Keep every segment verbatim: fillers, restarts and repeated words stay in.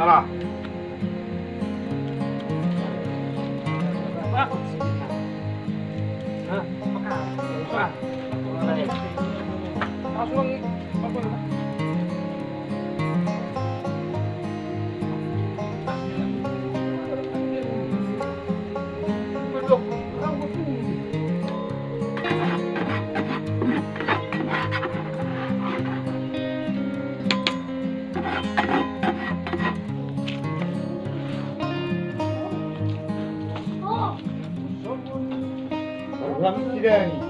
Alah. Lam sidani.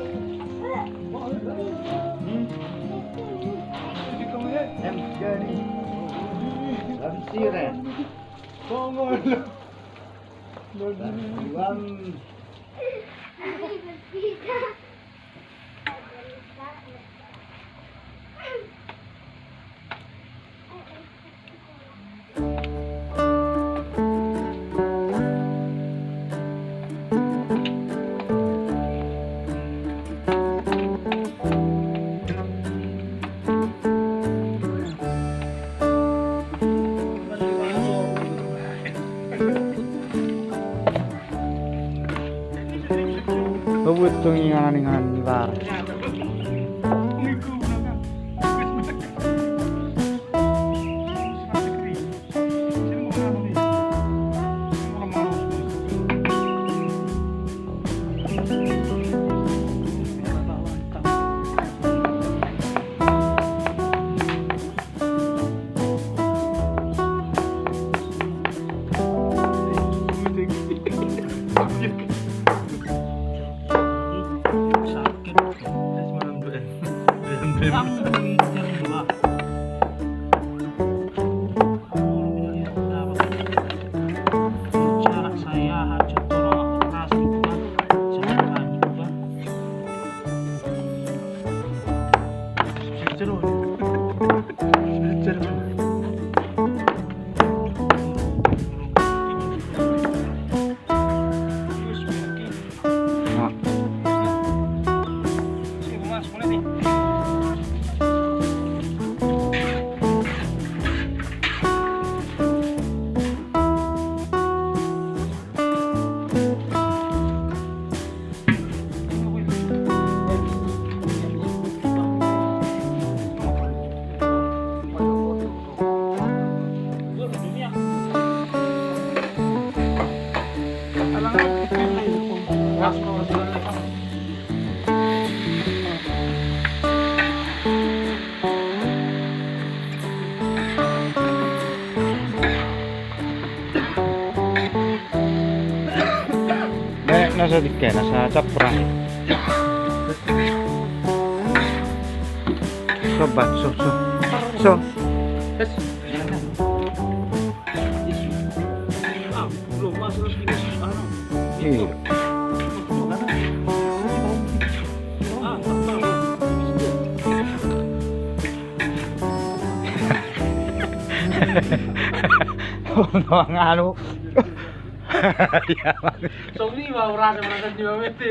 Hmm? Lam sidani. Lam siren. Lam. Pabuat tung inganan-inganan ni Bar. Baik, nasa dike, nasa capra. Sobat, so, so. So. Iya. Nganu. Songon i ma urasa, urasa ni mamete.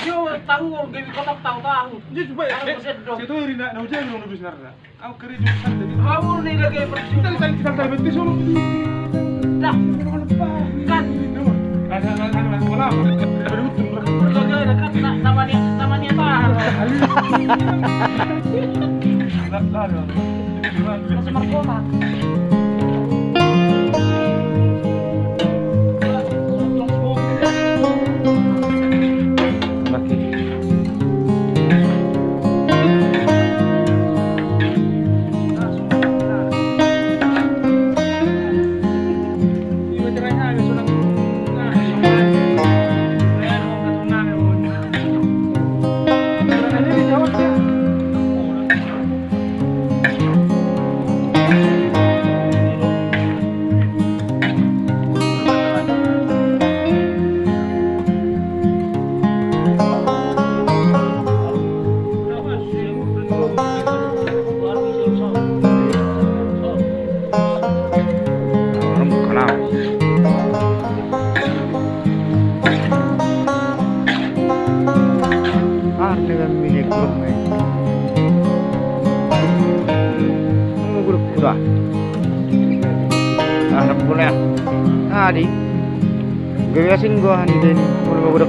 Yo, tahu, gabe kotak tahu, tahu. Dia coba ya. Tahu, eh, sedok. Saya tahu Rina, na ujian belum habis, Narda. Au kere jo kan jadi. Au ni lagi pergi. Kita di sana, kita di sana, berhenti solo. Dah. Kan. Ada, ada, ada, ada bola. Ada utuh lah. Lagi ada kan, na-, namanya, namanya tahan. Lah, lah, lah. Masih markoba. Bah. Ah, rap bola. Adi. Gabe asing gua ni den. Bola bola.